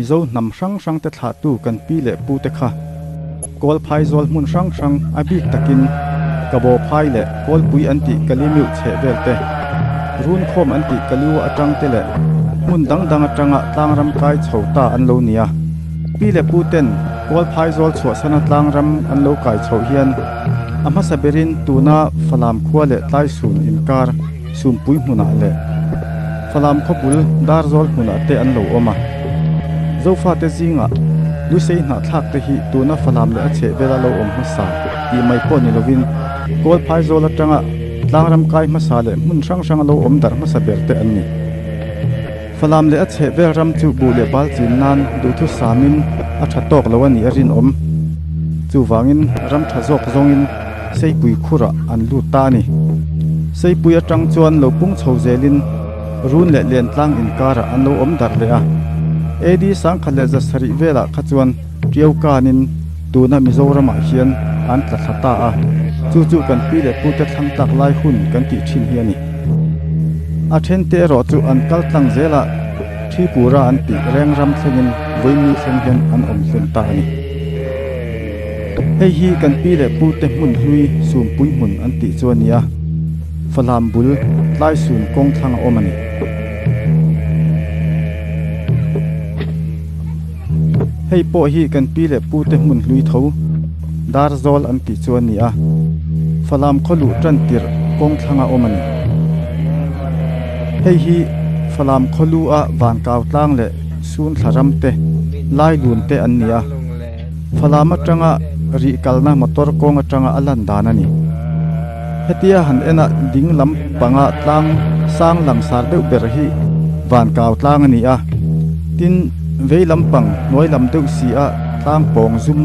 Mizo hnam hrang hrangte thlahtu kan pi leh pute kha Kawlphai zawl hmun hrang hrang a bik takin Kabaw phai leh Kawlpui an tih Kalimiuh chheh vel te, Runkhawm an tih Kaliua atang te leh hmun dang dang atanga tlangram kai chho ta an lo nia. Pi leh pu ten Kawlphai zawl chhuahsana tlangram an lo kai chhoh hian a hmasa berin tuna Falam khua leh Tlaisun inkar Sumpui hmunah leh Falam khawbul Darzawl hmunah te an lo awm a. Zofate zingah Lusei hnahthlak te hi tuna Falam leh a chheh vela lo awm hmasa tih mai pawh ni lovin Kawlphai zawl atanga tlangram kai hmasa leh hmun hrang hranga lo awm darh hmasa ber te an ni. Falam leh a chheh vel ram chu buh leh bal chin nan duhthusamin a tha tawk lo a nih a rinawm. Chuvangin ram tha zawk zawngin Seipui khurah an lut ta a ni. Seipui atang chuan lo pung chho zelin run leh lentlang inkarah an lo awm darh leh a. AD 1700 velah kha chuan Tiau kanin tuna Mizoramah hian an tla thla ta a, chu chu kan pi leh pute thlang tlak lai hun kan tih thin hi a ni. A thente erawh chu an kal tlang zel a, Tripura an tih reng ram thlengin vawiin thleng hian an awm hlen ta a ni. Hei hi kan pi leh pute hmun hlui Sumpui hmun an tih chu a ni a, Falam bul Tlaisun kawng thlang a awm a ni. Hei pawh hi kan pi leh pute hmun hlui tho Darzawl an tih chu a ni a, Falam khaw luh tan tirh kawng thlanga awm a ni. Hei hi Falam khaw lu a Vankau tlang leh Sunthla ram te, Lailun te an ni a, Falam atanga rih kalna motor kawng atanga a lan dan a ni. Hetia han ena ding lam panga tlang sang langsar deuh ber hi Vankau tlang a ni a, tin vei lam pang hnuai lam deuh si a tlang pawng zum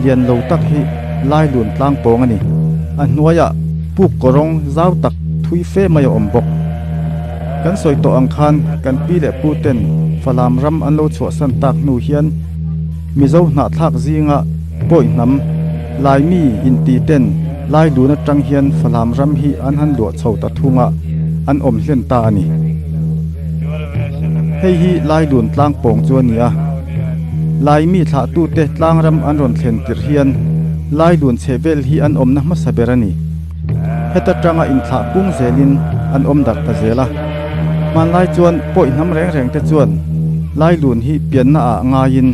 lian lo tak hi Lailun tlang pawng a ni. A hnuaiah puk kawrawng zau tak thui fe mai a awm bawk. Kan sawi tawh ang khan kan pi leh pu ten Falam ram an lo chhuahsan tak hnu hian Mizo hnahthlak zinga pawi hnam Laimi inti ten Lailun atang hian Falam ram hi an han luah chho ta thunga an awm hlen ta a ni. Hei hi Lailun tlang pawng chu a ni a. Laimi thlahtute tlang ram an rawn thlen tirh hian Lailun chhe vel hi an awmna hmasa ber a ni. Heta tanga inthlah pung zelin an awm darh ta zel a. Hmanlai chuan pawi hnam reng reng te chuan Lailun hi pianna ah ngaiin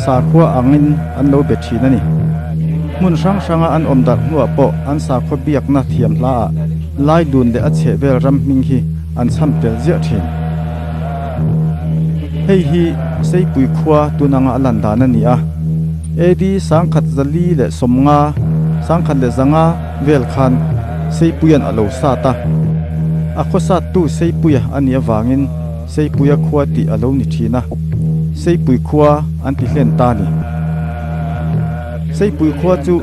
sakhua angin an lo be thin a ni. Hmun hrang hranga an awm darh hnuah pawh an sakhua biakna thiam hla ah Lailun leh a chhehvel ram hming hi an chham tel ziah thin. Hei hi Seipui khua tun anga a lan dan a ni a. AD 1050, 1100 vel khan Seipuia'n a lo sat a. A khaw sattu Seipuia a nih avangin Seipuia khua tih a lo ni thin a, Seipui khua an ti hlen ta a ni. Seipui khua chu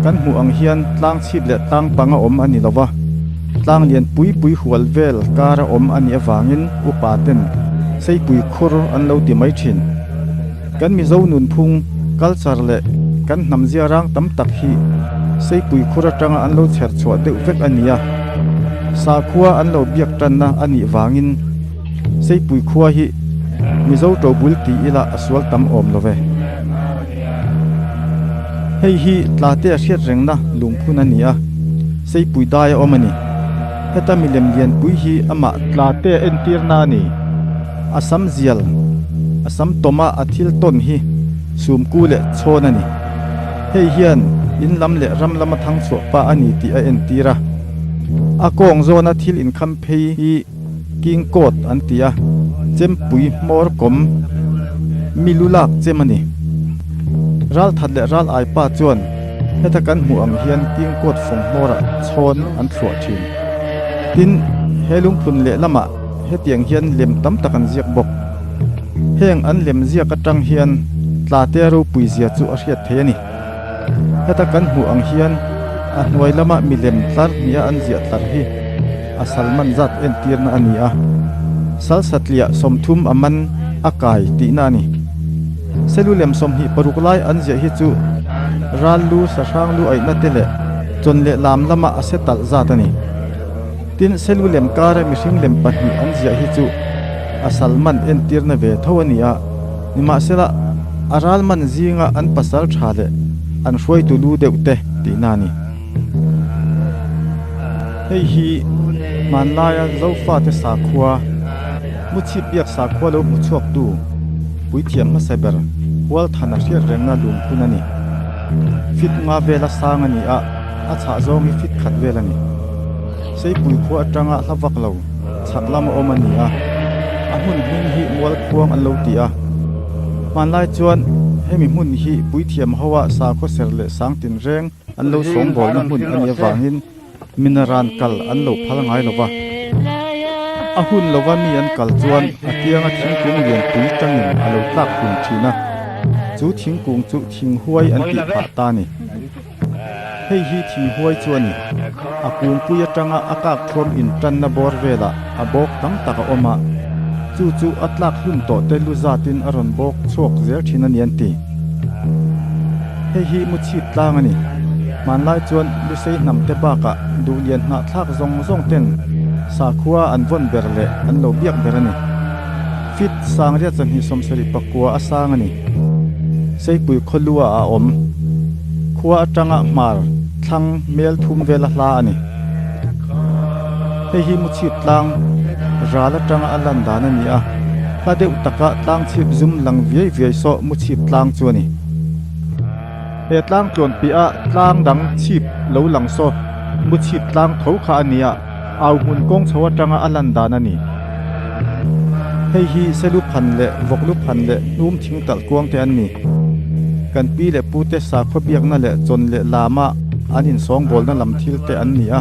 kan hmuh ang hian tlang chhip leh tlang panga awm a ni lo va, tlang lian pui pui hual vel kara awm a nih avangin upa ten Seipui khur an lo ti mai thin. Kan Mizo nunphung, culture leh kan hnam ziarang tam tak hi Seipui khur atanga an lo chher chhuah deuh vek a ni a. Sakhua an lo biak tanna a nih vangin Seipui khua hi Mizo tobul ti ila a sual tam awm lo ve. Hei hi tlate a hriat rengna lungphun a ni a, Seipui dai a awm a ni. Heta milem lianpui hi amah tlate a entirna a ni. A sam zial, a sam tawma a thil tawn hi sumku leh chhawn a ni. Hei hian in lam leh ram lama thang chhuah pa a ni tih a entir a. A kawng zawna thil inkham phei hi King Coat an ti a, chempui hmawr kawm mi lu lak chem a ni. Ral that leh ral ai pa chuan heta kan hmuh ang hian King Coat fawng hmawrah chhawn an thluah thin. Tin, he lungphun lehlamah Hetiang hian lem tam tak an ziak bawk. Heng an lem ziak atang hian tlate ropui zia chu a hriat thei a ni. Heta kan hmuh ang hian a hnuai lama milem tlar hniha an ziah tlar hi a sal man zat entirna a ni a, sal satliah 30 a man a kai tihna a ni. Selu lem 26 lai an ziah hi chu ral lu, sahrang lu aihna te leh chawn leh lam lama a se talh zat a ni. Tin, Selu lem kara mihring lem pahnih an ziah hi chu a sal man entirna ve tho a ni a. Nimahsela, a ral man zinga an pasal tha leh an hruaitu lu deuh te tihna a ni. Hei hi hmanlaia Zofate sakhua, Muchhip biak sakhua lo hmu chhuaktu puithiam hmasa ber Hualthana hriat rengna lungphun a ni. Fit nga vela sang a ni a, a chhah zawng hi fit khat vel a ni. Seipui khua atanga hla vak lo chhak lama awm a ni a, a hmun hming hi Mualkhuang an lo ti a. Hmanlai chuan hemi hmun hi puithiam hoa sakhaw ser leh sang tinreng an lo sawngbawlna hmun a nih avangin minaran kal an lo phal ngai lo va. A hun lova mi an kal chuan a kianga thingkung lianpui tangin a lo tlak hlum thin a, chu thingkung chu thinghuai an tih phah ta a ni. Hei hi thinghuai chu a ni. A kungpui atanga a kak thuam intanna bawr velah a bawk tam tak a awm a, chu chu a tlak hlum tawh te lu zatin a rawn bawk chhuak zel thin a ni an ti. Hei hi Muchhip tlang a ni. Hmanlai chuan Lusei hnam te bakah duhlian hnahthlak zawng zawng ten sakhua an vawn ber leh an lo biak ber a ni. Fit sangriat zahnih sawmsarih pakua a sang a ni. Seipui khawlua a awm. Khua atanga hmar thlang mel thum vela hla a ni. Hei hi Muchhip tlang ral atanga a lan dan a ni a, hla deuh taka tlang chhip zum lang viai viai saw Muchhip tlang chu a ni. He tlang tluan piah a tlang dang chhip lo lang saw Muchhip tlang tho kha a ni a, au hmun kawng chho atanga a lan dan a ni. Hei hi selu phan leh vawklu phan leh hnum thing talh kuang te an ni. Kan pi leh pu te sakhaw biakna leh chawn leh lama an insawngbawlna lam thil te an ni a.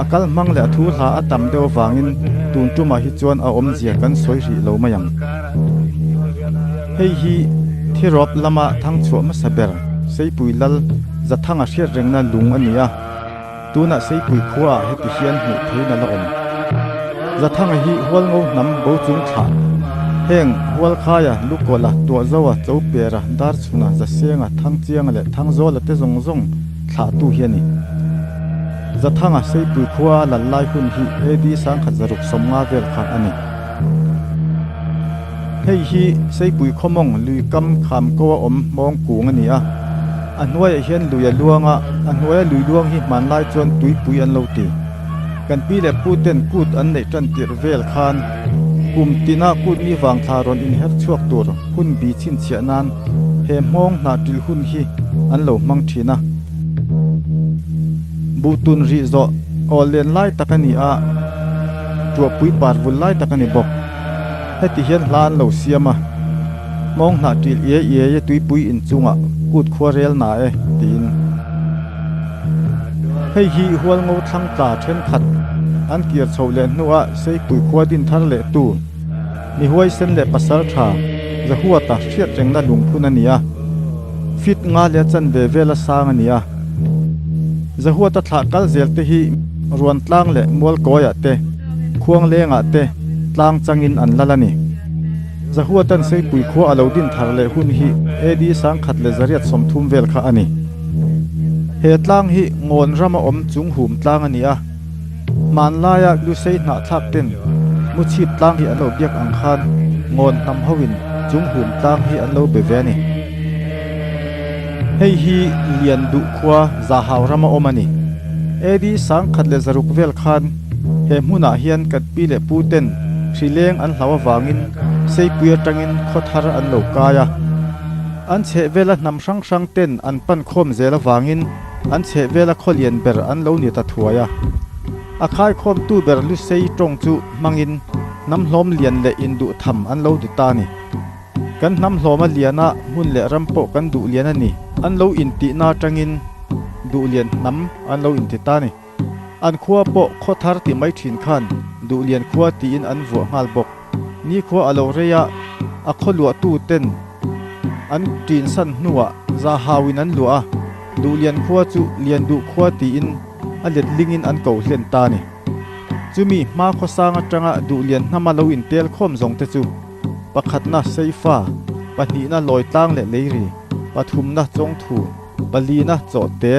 A kal hmang leh a thu hla a tam deuh avangin tun tumah hi chuan a awmzia kan sawi rih lo mai ang. Hei hi Thirawp lama thangchhuah hmasa ber Seipui Lal Zathanga hriat rengna lung a ni a. Tunah Seipui khuaah heti hian hmuh theiin a la awm. Zathanga hi Hualngo hnam bo chung thlah. Heng, Hualkhaia, Lukawla, Tuahzoa, Chopera, Darchhuna, Zasenga, Thangchianga leh Thangzawla te zawng zawng thlahtu hi a ni. Zathanga Seipui khua lal lai hun hi AD 1170 vel kha a ni. Hei hi Seipui khawmawng lui kam kham ko a awm hmawng kung a ni a. A hnuaiah hian lui a luang a, a hnuaia lui luang hi hmanlai chuan tuipui an lo ti. Kan pi leh pu ten kut an neih tan tirh vel khan kum tina kut mi vangthla rawn inher chhuak tur hun bi chhinchhiah nan he hmawng hnah ṭil hun hi an lo hmang ṭhin a. Buhtun rih zawh aw len lai tak a ni a, ṭuahpui par vul lai tak a ni bawk. Heti hian hla an lo siam a, Hmawng hnah ṭil iai iai e tuipui inchungah kut khua rel na e, tiin. Hei hi Hualngo thlang tla ṭhenkhat an kir chhoh leh hnuah Seipui khua din thar leh tu mi huaisen leh pasal ṭha Zahuata hriat rengna lungphun a ni a, fit nga leh a chanve vela sang a ni a. Zahuata thlah kal zel te hi Ruantlang leh Mualkawiah te, Khuanglengah te tlang changin an lal a ni. Zahuatan Seipui khua a lo din thar leh hun hi AD 1130 vel kha a ni. He tlang hi Ngawn rama awm chung hum tlang a ni a. Hmanlaia Lusei hnahthlak ten Muchhip tlang hi an lo biak ang khan Ngawn hnam hoin chung hum tlang hi an lo be ve a ni. Hei hi Lianduh khua Zahau rama awm a ni. AD 1600 vel khan he hmunah hian kan pi leh pu ten hrileng an hlau avangin Seipui atangin khaw thar an lo kai a. An chhehvela hnam hrang hrang ten an pan khawm zel avangin an chhehvela khaw lian ber an lo ni ta thuai a. A khaikhawmtu ber Lusei tawng chu hmangin hnam hlawm lian leh induh tham an lo ti ta a ni. Kan hnam hlawma liana hmun leh ram pawh kan duh lian a ni. An lo intihna atangin duh lian hnam an lo inti ta a ni. An khua pawh khaw thar ti mai thin khan duh lian khua tiin an vuah nghal bawk. Nikhua a lo rei a, a khaw luahtu ten an ṭinsan hnuah zahauin an luah a, duh lian khua chu lian duh khua tiin a letlingin an ko hlen ta a ni. Chumi hma khawsang atanga duh lian hnama lo intel khawm zawng te chu Pakhatna Seifa, pahnihna Lawitlang leh Leiri, pathumna Chawngthu, palina Chawhte,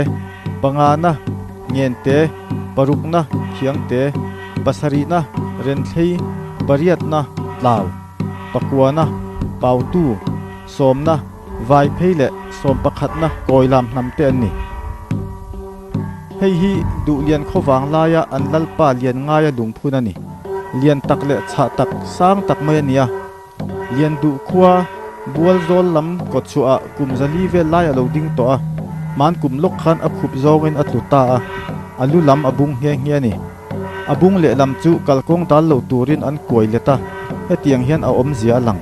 pangana Ngente, parukna Khiangte, pasarihna Renthlei, pariatna Tlau, pakuana. Pautu, sawmna, Vaiphei leh sawmpakhatna Kawilam hnam te an ni. Hei hi Duhlian khawvang laia an lalpa Lianngaia lungphun a ni. Lian tak leh chhah tak, sang tak mai a ni a. Lianduh khua Bualzawl lam kawtchhuahah kum zali vel lai a lo ding tawh a, hman kum lawk khan a khup zawngin a tlu ta a, a lu lam a bung nghe nghe a ni. A bung lehlam chu kalkawng dal lo turin an kuai let a, hetiang hian a awmzia a lang.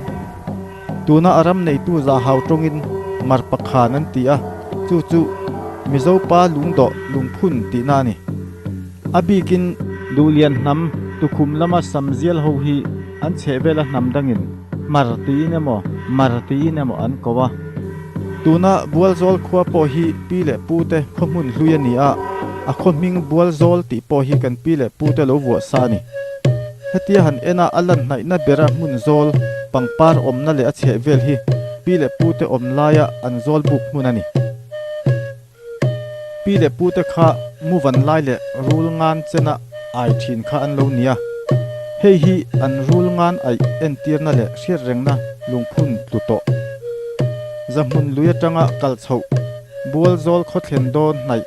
Tuna a ram neitu zahau tawngin Marpakhan an ti a, chu chu Mizopa lungdawh lungphun tihna a ni. A bikin Duhlian hnam tukhum lama samzial ho hi an chhehvela hnam dangin Hmar tiin emaw Mar tiin emaw an ko a. Tuna Bualzawl khua pawh hi pi leh pute khaw hmun hlui a ni a, a khaw hming Bualzawl tih pawh hi kan pi leh pute lo vuah sa a ni. Hetia han ena a lan hnaihna bera hmun zawl, pangpar awmna leh a chhehvel hi pi leh pute awm laia an zawl buk hmun a ni. Pi leh pute kha muvan lai leh rul ngan chena ai thin kha an lo ni a. Hei hi an rul ngan aih entirna leh hriatrengna lungphun tlu tawh. Zahmun lui atanga kal chhoh Bualzawl khawthlen dawn hnaih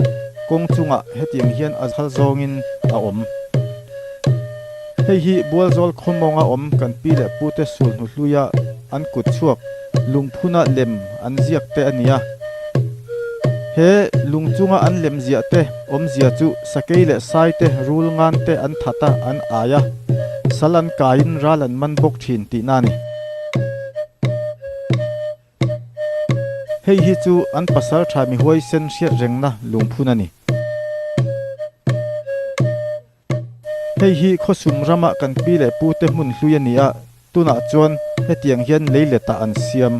kawng chungah hetiang hian a zal zawngin a awm. Hei hi Bualzawl khawmawnga awm kan pi leh pute sulhnu hluia an kut chhuak lungphuna lem an ziak te a ni a. He lung chunga an lem ziah te awmzia chu sakei leh sai te rul ngan te an that a, an ai a, sal an kaiin ral an man bawk thin tihna a ni. Hei hi chu an pasal tha mi huaisen hriat rengna lungphun a ni. Hei hi khawsum rama kan pi leh pute hmun hlui a ni a, tunah chuan hetiang hian leiletah an siam.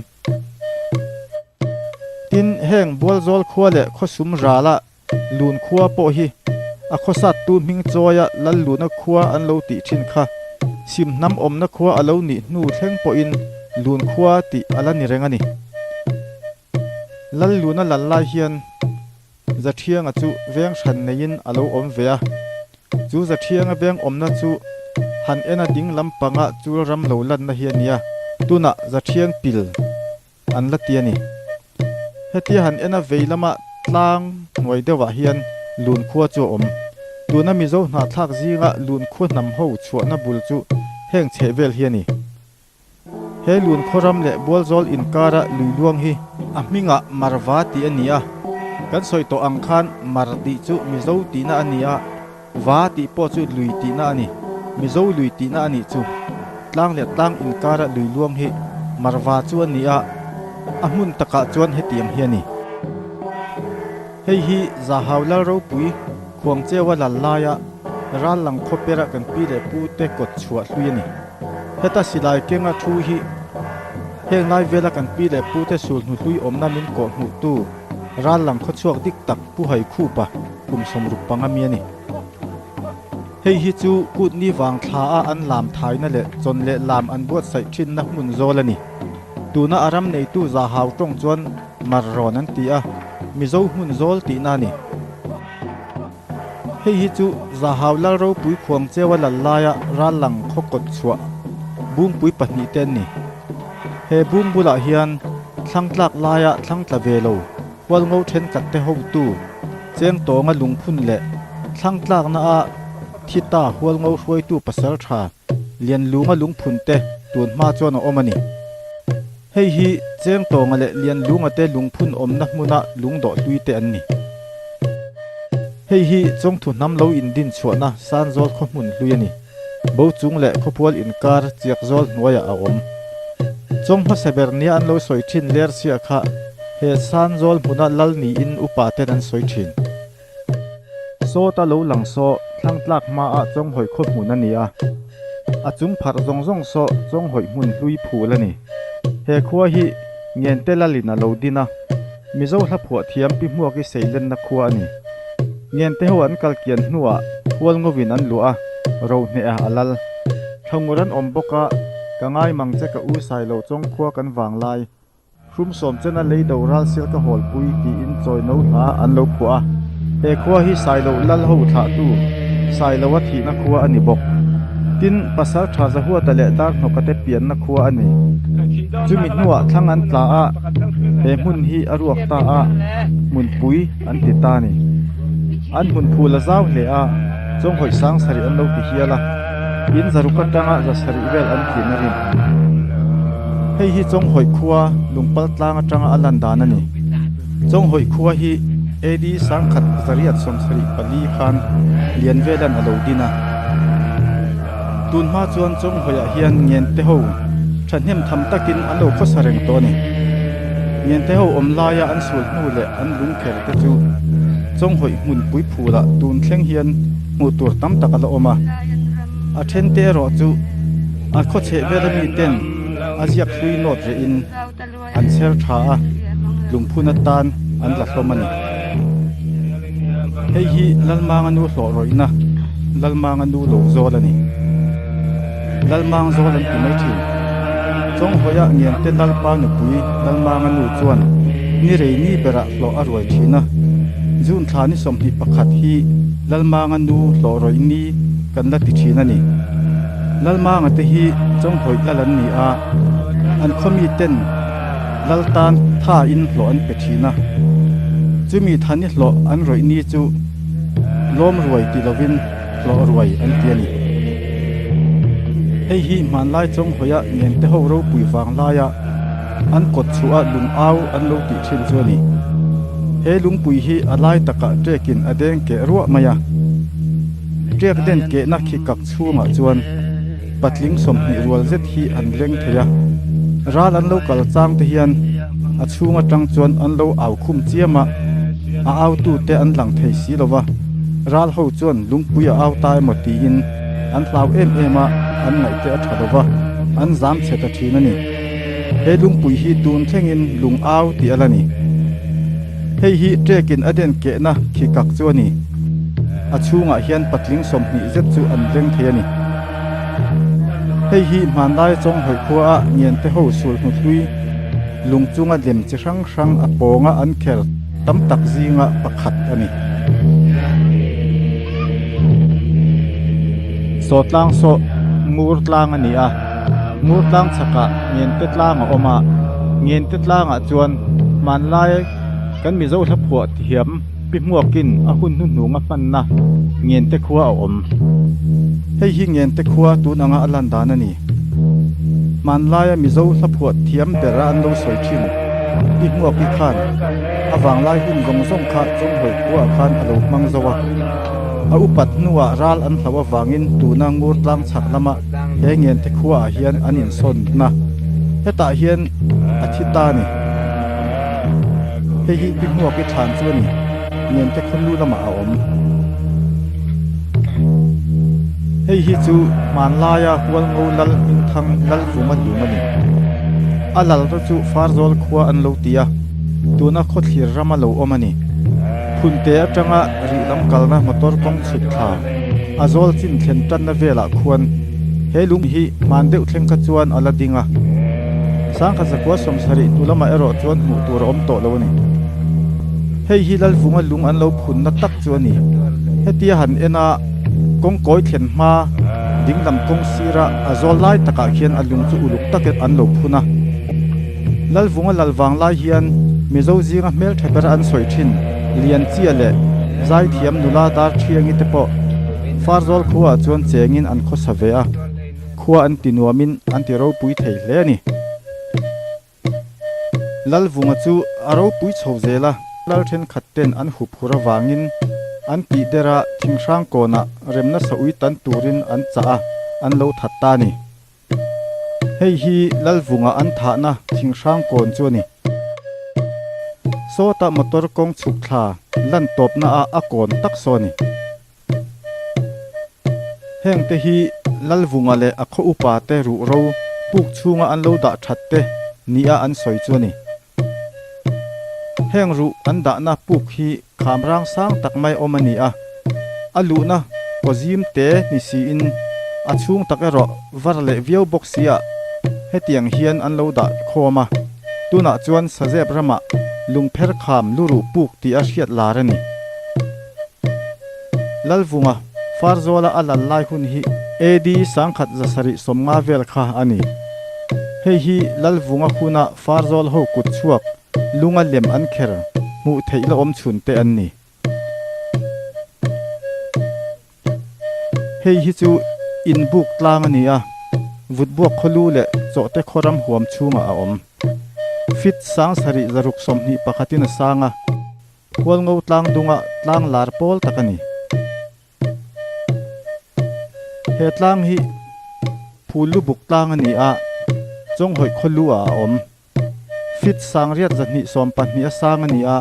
Tin, heng Bualzawl khua leh khawsum rala Lun khua pawh hi a khawsattu hming chawia Lalluna khua an lo tih thin kha sim hnam awmna khua a lo nih hnu thleng pawhin Lun khua tih a la ni reng a ni. Lalluna lal lai hian Zathianga chu veng hran neiin a lo awm ve a, chu Zathianga veng awmna chu han ena ding lampanga chul ram lo lanna hi a nia, tunah Zathiang pil an la ti a ni. Hetia han ena vei lama tlang hnuai deuhah hian lun khua chu a awm. Tuna Mizo hnahthlak zinga lun khua hnam ho chhuahna bul chu heng chheh vel hi a ni. He lun khawram leh Bualzawl inkara lui luang hi a hmingah Marva tih a ni a, kan sawi tawh ang khan Mar tih chu Mizo tihna a ni a, Va tih pawh chu lui tihna a ni. Mizo lui tihna a nih chu. Tlang leh tlang inkara lui luang hi Marva chu a ni a, a hmun takah chuan hetiang hi a ni. Hei hi Zahau Lal ropui Khuangcheua lal laia ral lang khawpera kan pi leh pu te kawt chhuah hlui a ni. Heta silai kenga thu hi heng lai vela kan pi leh pu te sulhnu hlui awmna min kawh hmuhtu ral lang khawchhuak dik tak Pu Haikhupa kum 65 mi a ni. Hei hi chu kutni vang thla a an lam thaina leh chawn leh lam an buatsaih thinna hmun zawl a ni. Tuna a ram neitu Zahau tawng chuan Mar rawn an ti a, Mizo hmun zawl tihna a ni. Hei hi chu Zahau Lal ropui Khuangcheua lal laia ral lang khaw kawt chhuah bungpui pahnihte an ni. He bung bulah hian thlang tlak laia thlang tla ve lo Hualngo thenkhatte hotu cheng tawnga lungphun leh thlang tlakna a thi ta Hualngo hruaitu pasal tha Lianlunga lungphunte tun hma chuan a awm a ni. Hei hi cheng tawnga leh Lianlunga te lungphun awmna hmuna lungdawh hlui te an ni. Hei hi Chawngthu hnam lo indin chhuahna Sanzawl khaw hmun hlui a ni. Bochung leh khawpual inkar Chiakzawl hnuaiah a awm. Chawng hmasa ber nia an lo sawi thin Lersia kha he Sanzawl hmuna lal niin upa ten an sawi thin. Sawta lo lang saw thlang tlak hmaah Chawnghawih khaw hmun a ni a, a chung pharh zawng zawng saw Chawnghawih hmun hlui phul a ni. He khua hi Ngente lalin a lo din a, Mizo hla phuah thiam Pi Hmuaki seilenna khua a ni. Ngente ho an kal kian hnuah Hualngovin an luah a, Rohneha a lal. Thlangur an awm bawk a, ka ngai mang che ka u Sailo Chawng khua kan vang lai. Hrum sawm chena lei do ral sial ka hawlpui tiin chawi no hla an lo phuah a. He khua hi Sailo lal ho thlahtu Sailoa thihna khua a ni bawk. Tin, Pasalṭha Zahuata leh Darhnawka te pianna khua a ni. Chumi hnuah thlang an tla a, he hmun hi a ruak ta a, hmunpui an ti ta a ni. An hmun phul a zau hle a, chawnghawih sang sarih an lo ti hial a, in zaruk atanga za sarih vel an tlin a rin. Hei hi chawnghawih khua lungpal tlang atanga a lan dan a ni. Chawnghawih khua hi AD 1874 khan Lianvelan a lo din a. Tun hma chuan Chawnghawihah hian Ngente ho thahnem tham takin an lo khawsa reng tawh a ni. Ngente ho awm laia an sul hnu leh an lungkher te chu Chawnghawih hmunpui phulah tun thleng hian hmuh tur tam tak a la awm a. A then te erawh chu an khaw chheh vela mi ten a ziak hlui nawt rehin an chher tha a, lungphun atan an la hlawm a ni. Hei hi Lalmanga nu hlawh rawihna, Lalmanga nu lo zawl a ni. Lalmang zawl an ti mai thin. Chawnghawia Ngiante Lalpa nupui Lalmanga nu chuan ni rei ni berah hlawh a ruai thin a. June thla ni 21 hi Lalmanga nu hlawh rawih ni kan la ti thin a ni. Lalmanga te hi Chawnghawih lal an ni a, an khaw mi ten lal tan tha in hlawh an pe thin a. Chumi thani hlawh an rawih ni chu lawm ruai ti lovin hlawh ruai an ti a ni. Hei hi hmanlai Chawnghawia Ngente ho ropui vang laia an kawt chhuah a lung au an lo tih thin chu a ni. He lungpui hi a lai takah ṭekin a deng keh ruah mai a. Ṭek den kehna khi kak chhungah chuan patling 20 rual zet hi an leng thei a. Ral an lo kal chang te hian a chhung atang chuan an lo au khum chiam a, a autute an lang thei si lo va. Ral ho chuan lungpui a au ta emaw tiin an hlau em em a, an ngaih te a tha lo va, an zam chhe ta thin a ni. He lungpui hi tun thlengin lung au tih a la ni. Hei hi ṭekin a den kehna khi kak chu a ni. A chhungah hian patling 20 zet chu an leng thei a ni. Hei hi hmanlai Chawnghawih khua a Ngiante ho sul hnu hlui lung chunga lem chi hrang hrang a pawnga an kher tam tak zinga pakhat a ni. Sawtlang saw ngur tlang a ni a, ngur tlang chhakah Ngiante tlang a awm a, Ngiante tlangah chuan hmanlai kan Mizo hla phuah thiam Pi Hmuakin a hun hnuhnung a hmanna Ngente khua a awm. Hei hi Ngente khua tun anga a lan dan a ni. Hmanlaia Mizo hla phuah thiam bera an lo sawi thin Pi Hmuaki khan a vanglai hun zawng zawng kha Chawnghawih khuaah khan a lo hmang zo a. A upat hnuah ral an hloh avangin tuna ngur tlang chhak lama he Ngente khuaah hian an insawnna hetah hian a thi ta a ni. Hei hi Pi Hmuaki thlan chu a ni. Ngente khawlu lamah a awm. Hei hi chu hmanlaia Hualngo Lal Hmingthang Lalvunga lung a ni. A lalra chu Farzawl khua an lo ti a, tuna khawthlir rama lo awm a ni. Phunte atanga rih lam kalna motor kawng chhuk thla a zawl chin thlen tanna velah khuan he lung hi hman deuh thleng kha chuan a la ding a. 1970 hnu lamah erawh chuan hmuh tur a awm tawh lo a ni. Hei hi Lalvunga lung an lo phunna tak chu a ni. Hetia han en a, kawngkawi thlen hma dinglam kawng sira a zawl lai takah khian a lung chu uluk takin an lo phun a. Lalvunga lal vang lai hian Mizo zinga hmeltha ber an sawi thin Lianchia leh Zaithiam nula Darthiangi te pawh Farzawl khuaah chuan chengin an khawsa ve a. Khua an ti nuamin an ti ropui thei hle a ni. Lalvunga chu a ropui chho zel a, lal thenkhat ten an hup hur avangin an tih der a, thinghrang kawnah remna saui tan turin an chah a, an lo that ta a ni. Hei hi Lalvunga an thahna thinghrang kawn chu a ni. Sawtah motor kawng chhuk thla lan tawpna ah a kawn tak saw a ni. Heng te hi Lalvunga leh a khaw upa te ruhro puk chhunga an lo dah that te nia an sawi chu a ni. Heng ruh an dahna puk hi kham rang sang tak mai awm a ni a, a luhna kaw zim te ni siin a chhung tak erawh var leh viau bawk sia hetiang hian an lo dah khawm a, tunah chuan Sazep ramah lungpher kham luruh puk tih a hriat lar a ni. Lalvunga, Farzawla a lal lai hun hi AD 1750 vel kha a ni. Hei hi Lalvunga huna Farzawl ho kut chhuak lunga lem an kher hmuh theih la awm chhun te an ni. Hei hi chu inbuk tlang a ni a, Vutbuak khawlu leh Chawhte khawram huam chhungah a awm. Fit 7621 in a sang a, Hualngo tlang dunga tlang lar pawl tak a ni. He tlang hi Phul-lubuk tlang a ni a, Chawnghawih khawlu ah a awm. Fit 8220 a sang a ni a,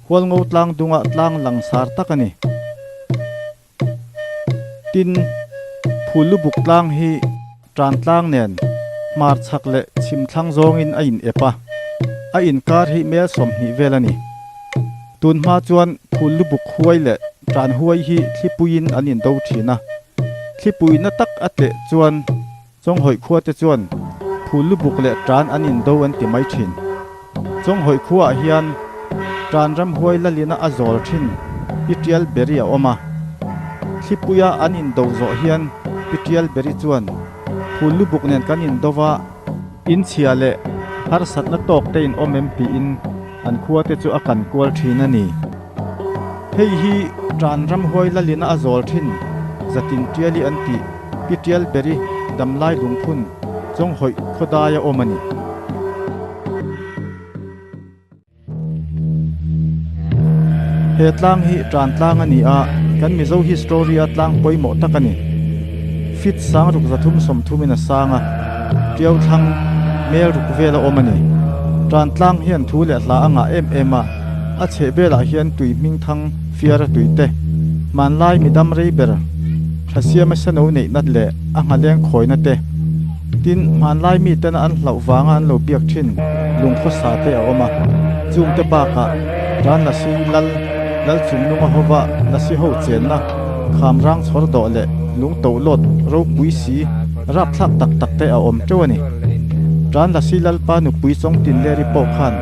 Hualngo tlang dungah tlang langsar tak a ni. Tin, Phul-lubuk tlang hi tan tlang nen hmar chhak leh chhim thlang zawngin a in ep a, a inkar hi mel 20 vel a ni. Tun hma chuan Phul-lubuk huai leh tan huai hi thlipuiin an indo thin a, thlipui na tak a tleh chuan Chawnghawih khua te chuan phul lubuk leh tan an indo an ti mai thin. Chawnghawih khuaah hian tan ramhuai lalina a zawl thin Pi Tial Beri a awm a. Thlipuia an indo zawh hian Pi Tial Beri chuan phul lubuk nen kan indo va, inchhia leh harsatna tawk te in awm em tiin an khua te chu a kan kual thin a ni. Hei hi tan ramhuai lalina a zawl thin Zatin Tiali an tih Pi Tial Beri damlai lungphun Chawnghawih khawdaia awm a ni. He tlang hi tan tlang a ni a, kan Mizo history-a tlang pawimawh tak a ni. Fit 6330 in a sang a, Tiau thlang mel ruk vel a awm a ni. Tan tlang hian thu leh hla a ngah em em a, a chheh velah hian tui hming thang fiar a tui te, hmanlai midam rei ber tha siama seno neihna leh a nghaleng khawina te, tin hmanlai mitena an hlauh vanga an lo biak thin lungkhawsa te a awm a, chungte bakah tan lasi lal lal chungnunga hova lasi ho chenna kham rang chhawr dawh leh lung to lawt ropui si rapthlak tak tak te a awm teuh a ni. Tan lasi lalpa nupui chawngtin leri pawh khan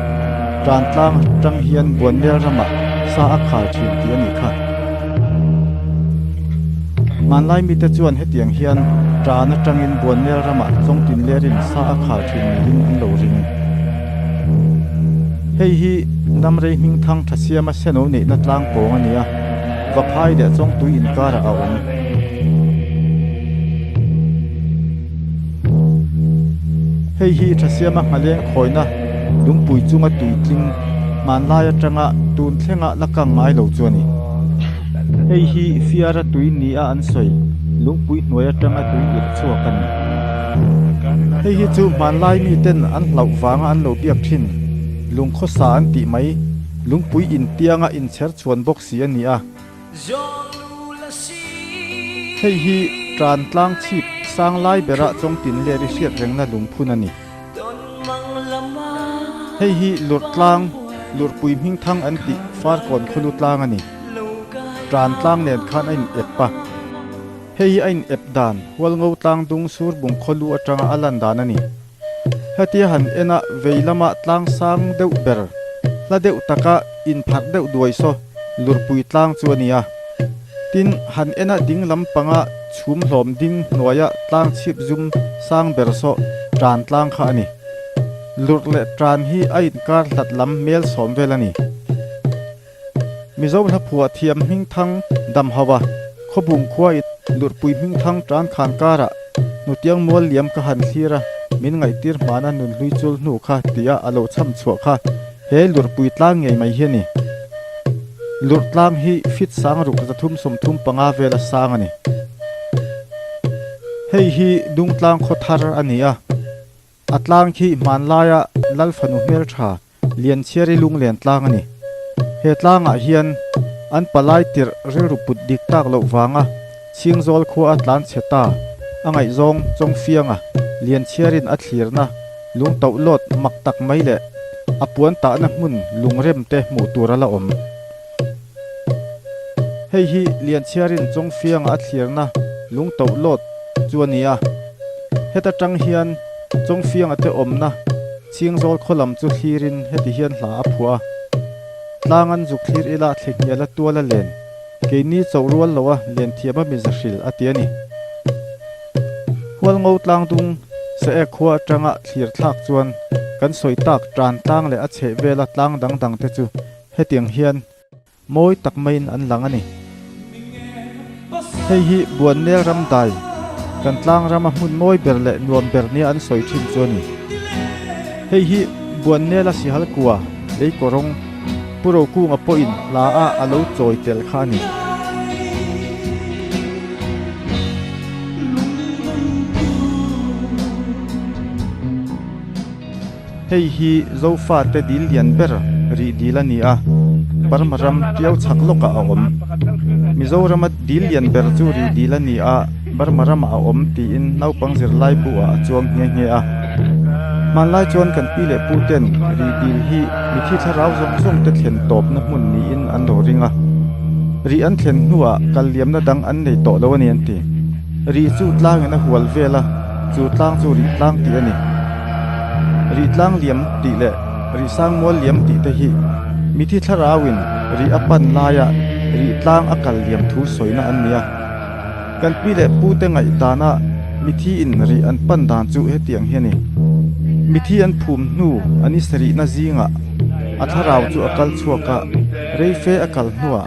tan tlang atang hian Buanmel ramah sa a khal thin tih a nih kha. Hmanlai mite chuan hetiang hian tan atangin Buanmel ramah chawngtin lerin sa a khal thin niin an lo ring. Hei hi Damrei hmingthang tha siama seno neihna tlang pawng a ni a, Vaphai leh Chawngtui inkarah a awm. Hei hi tha siama nghaleng khawina lungpui chunga tuitling hmanlai atanga tun thlenga la kang ngai lo chu a ni. Hei hi fiara tui nia an sawi lungpui hnuai atanga tui irh chhuak a ni. Hei hi chu hmanlai miten an hlauh vanga an lo biak thin lungkhawsa an tih mai lungpui intianga inchher chhuan bawk si a ni a. Hei hi tan tlang chhip sang lai bera chawngtin ler i hriat rengna lungphun a ni. Hei hi lurh tlang, lurhpui hming thang an tih Farkawn khawlu tlang a ni. Tan tlang nen khan a in ep a. Hei hi a in ep dan Hualngo tlang dung Surbung khawlu atanga a lan dan a ni. Hetia han en a vei lama tlang sang deuh ber, hla deuh taka inpharh deuh duai saw lurpui tlang chu a ni a. Tin, han en a ding lam panga chhum hlawm ding hnuaia tlang chhip zum sang ber saw tan tlang kha a ni. Lurh leh tan hi a inkar hlat lam mel 10 vel a ni. Mizo hla phuah thiam hmingthang damhau a, khawbung khua in lurhpui hmingthang tan khan karah hnutiang mual liam ka han thlir a, min ngaihtir hmana nunhlui chul hnu kha tia a lo chham chhuah kha he lurhpui tlang ngei mai hi a ni. Lurh tlang hi fit 635 vela sang a ni. Hei hi Dungtlang khaw thar a ni a, a tlang khi hmanlaia Lalfanu hmeltha Lianchhiari lunglen tlang a ni. He tlangah hian an palai tirh rilru put dik tak loh vanga Chhingzawl khua a tlan chhe ta a ngaihzawng Chawngfianga Lianchhiarin a thlirna lung toh lawt mak tak mai leh a puan tahna hmun lungrem te hmuh tur a la awm. Hei hi Lianchhiarin Chawngfianga a thlirna lung toh lawt chu a ni a. Heta tang hian Chawngfianga te awmna Chhingzawl khaw lam chu thlirin heti hian hla a phuah a, Tlang an zuk thlir ila thlehnial a tual a len, keini choh rual loa len thiam a miza hril a ti a ni. Hualngo tlangdung Saek khua atanga thlir thlak chuan kan sawi tak tan tlang leh a chheh vela tlang dang dang te chu hetiang hian mawi tak maiin an lang a ni. Hei hi Buannel ram dai kan tlang rama hmun mawi ber leh nuam ber nia an sawi thin chu a ni. Hei hi Buannela sihal kua lei kawrawng Pu Rokunga pawhin hla a a lo chawi tel kha a ni. Hei hi Zofate dil lian ber rih dil a ni a, Burma ram Tiau chhak lawkah a awm. Mizorama dil lian ber chu rih dil a ni a, Burma ramah a awm tiin naupang zirlai bu ah a chuang nghe nghe a. Hmanlai chuan kan pi leh pu ten rih dil hi mithi thlarau zawng zawng te thlen tawpna hmun niin an lo ring a. Rih an thlen hnuah kal liamna dang an nei tawh lo a ni an ti. Rih chu tlangin a hual vel a, chu tlang chu rih tlang tih a ni. Rih tlang liam tih leh rih sang mual liam tih te hi mithi thlarauin rih a pan laia rih tlang a kal liam thu sawina an ni a. Kan pi leh pu te ngaih dana mithi in rih an pan dan chu hetiang hi a ni. Mithi an phum hnu an i sarihna zingah a thlarau chu a kal chhuak a, reife a kal hnuah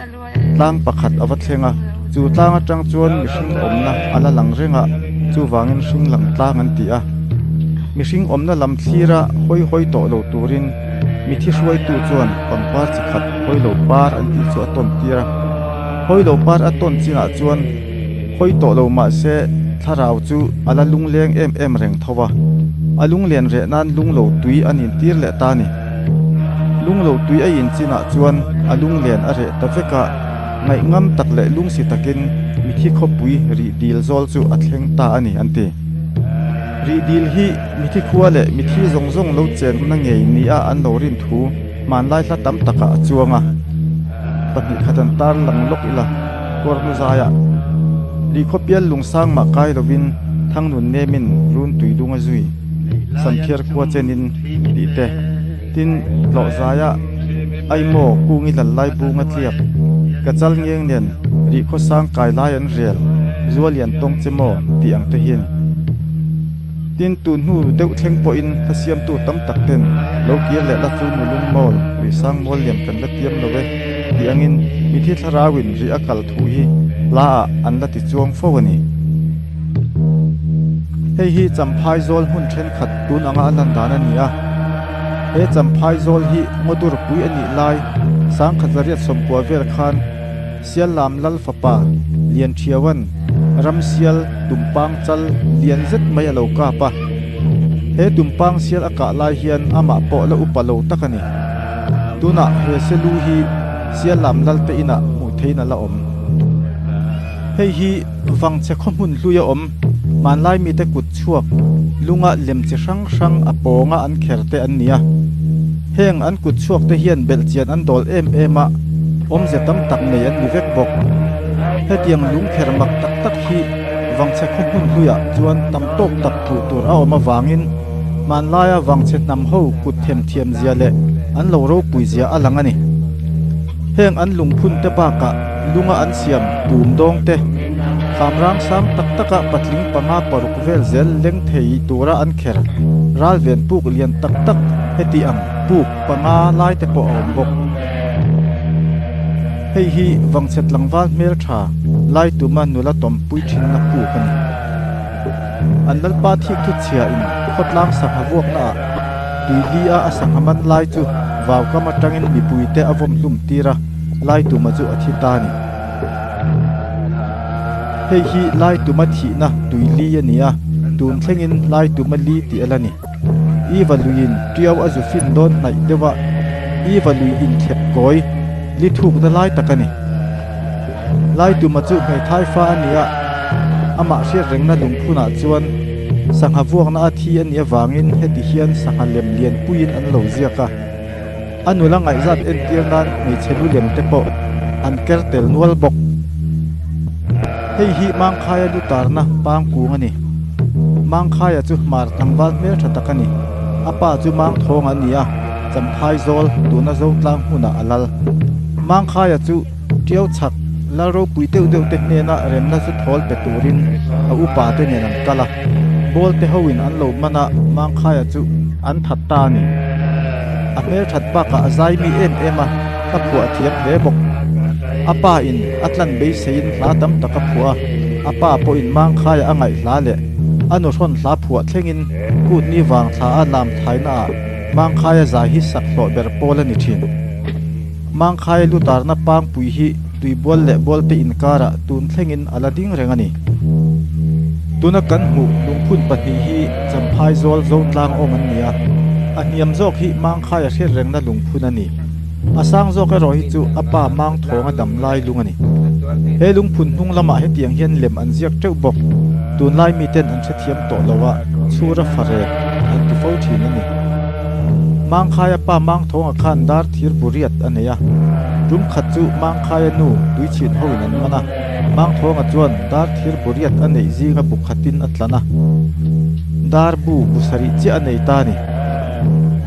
tlang pakhat a va thleng a, chu tlang atang chuan mihring awmna a la lang reng a, chuvangin hring lang tlang an ti a. Mihring awmna lam thlira hawi hawi tawh lo turin mithi hruaitu chuan pangpar chi khat hawi lo par an tih chu a tawn tir a. Hawi lo par a tawn chinah chuan hawi tawh lo mah se thlarau chu a la lungleng em em reng tho a, a lunglen reh nan lung lo tui a nintir leh ta a ni. Lung lo tui a in chinah chuan a lunglen a reh ta vek a, ngaihngam tak leh lungsi takin mithi khawpui rih dil zawl chu a thleng ta a ni an ti. Rih dil hi mithi khua leh mithi zawng zawng lo chenna ngei nia an lo rin thu hmanlai hla tam takah a chuang a. Pahnih khat an tar lang lawk ila kawrnu zaiah rih khawpial lungsang mah kai lovin thangnun nemin run tui dung a zui Samphiar khua chenin tih te, tin tlawh zaiah Aimaw kungi lal lai bunga tliak ka chal ngeng nen rih khawsang kai lai an rel Zualian tawng che maw tih ang te hian Tin tun hnu deuh thleng pawhin hla siamtu tam tak ten lo kir leh la chu nulung mawl rih sang mawl liam kan la tiam lo e tih angin mithi thlarauin rih a kal thu hi hla ah an la ti chuang fo a ni. Hei hi Champhai zawl hmun thenkhat tun anga a lan dan a ni a. He Champhai zawl hi Ngawdur pui a nih lai Sangkhat zariat sawmkua vel khan Siallam Lal fapa Lianthiauan ramsial tumpang chal lian zet mai a lo kap a. He tumpang sial a kah lai hian amah pawh la upa lo tak a ni. Tunah he selu hi Siallam Lal te inah hmuh theihin a la awm. Hei hi Vangchhe khaw hmun hlui a awm, hmanlai mite kut chhuak lunga lem chi hrang hrang a pawnga an kher te an ni a. Heng an kut chhuak te hian belhchian an dawl em em a, awmze tam tak nei an ni vek bawk. Hetiang lung kher mak tak tak hi Vangchhe khaw hmun hluiah chuan tam tawk tak hmuh tur a awm avangin hmanlaia Vangchhe hnam ho kut themthiam zia leh an lo ropui zia a lang a ni. Heng an lungphun te bakah lunga an siam pum dawng te, khamrang sang tak taka patling panga paruk vel zel leng thei tura an kher ralven puk lian tak tak heti ang puk panga lai te pawh a awm bawk. Hei hi vangchhe tlangval hmeltha lai tuma nula tawmpui thinna puk a ni. An lalpa thik thu chhia in khawtlang sangha vuakna ah tuili a a sangha man lai chu vaukam atangin mipui te a vawm hlum tir a, Laituma chu a thi ta a ni. Hei hi Laituma thihna tuili a ni a, tun thlengin Laituma li tih a la ni. Iva luiin tiau a zu fin dawn hnaih deuh a, Iva lui inthlep kawi li thukna lai tak a ni. Laituma chu hmeithai fa a ni a, amah hriat rengna lungphunah chuan sangha vuakna a thi a nih avangin heti hian sangha lem lianpuiin an lo ziak a. A nula ngaihzat entir nan hmeichhe lu lem te pawh an ker tel nual bawk. Hei hi Mangkhaia lu tarna pangkung a ni. Mangkhaia chu hmar tlangval hmeltha tak a ni. A pa chu Mangthawng a ni a, Champhai zawl tuna Zotlang hmunah a lal. Mangkhaia chu Tiau chhak lal ropui deuh deuh te hnena remna zu thawl pe turin a upa te nen an kal a. Bawlte hoin an lo man a, Mangkhaia chu an that ta a ni. A hmelthat bakah a zai mi em em a, hla phuah a thiam hle bawk. A pa in a tlan beiseiin hla tam tak a phuah a, a pa pawhin Mangkhaia a ngaih hla leh a nuhrawn hla phuah thlengin kut ni vang thla a lam thaina ah Mangkhaia zai hi sak hlawh ber pawl a ni thin. Mangkhaia lutarna pangpui hi Tuibual leh Bualte inkarah tun thlengin a la ding reng a ni. Tuna kan hmuh lungphun pahnih hi Champhai zawl Zotlang awm an ni a, a hniam zawk hi Mangkhaia hriat rengna lungphun a ni. A sang zawk erawh hi chu a pa Mangthawnga dam lai lung a ni. He lungphun hnung lamah hetiang hian lem an ziak teuh bawk. Tunlai miten an hrethiam tawh lo a, chhura farek an ti fo thin a ni. Mangkhaia pa Mangthawnga khan dar thir bu riat a nei a. Tum khat chu Mangkhaia nu tuichhin hoin an man a. Mangthawnga chuan dar thir bu riat a neih zinga bu khatin a tlan a. Dar bu bu sarih chiah a nei ta a ni.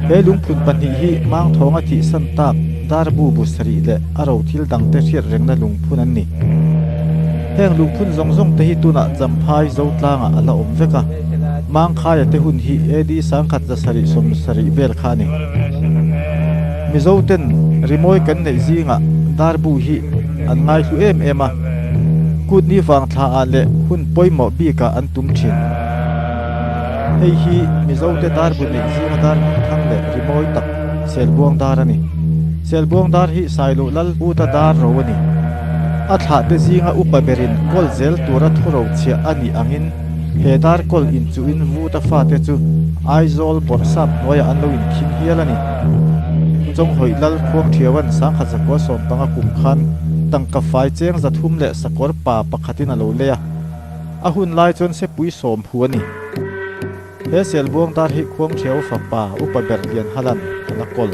He lungphun pahnih hi Mangthawnga thihsan tak dar bu bu sarih leh a ro thil dangte hriat rengna lungphun an ni. Heng lungphun zawng zawng te hi tunah Champhai Zotlangah a la awm vek a. Mangkhaia te hun hi AD 1770 vel kha a ni. Mizo ten rimawi kan neih zingah darbu hi an ngaihlu em em a, kut ni vang thla ah leh hun pawimawh bikah an tum thin. Hei hi Mizo te darbu neih zinga dar hmingthang leh rimawi tak Selbuang dar a ni. Selbuang dar hi Sailuh Lal Uta dar ro a ni. A thlah te zinga upa berin kawl zel tura thuro chhiah a nih angin, He darkawl inchuhin Vuta fate chu Aizawl bawrhsap hnuaiah an lo inkhing hial a ni. Chawnghawih Lal Khuangthiauan 1115 kum khan tangka fai cheng 300 leh sakawr pa pakhatin a lo lei a, a hun lai chuan sepui sawm hu a ni. He Selbuang dar hi Khuangthiau fapa upa ber Lianhalan a la kawl.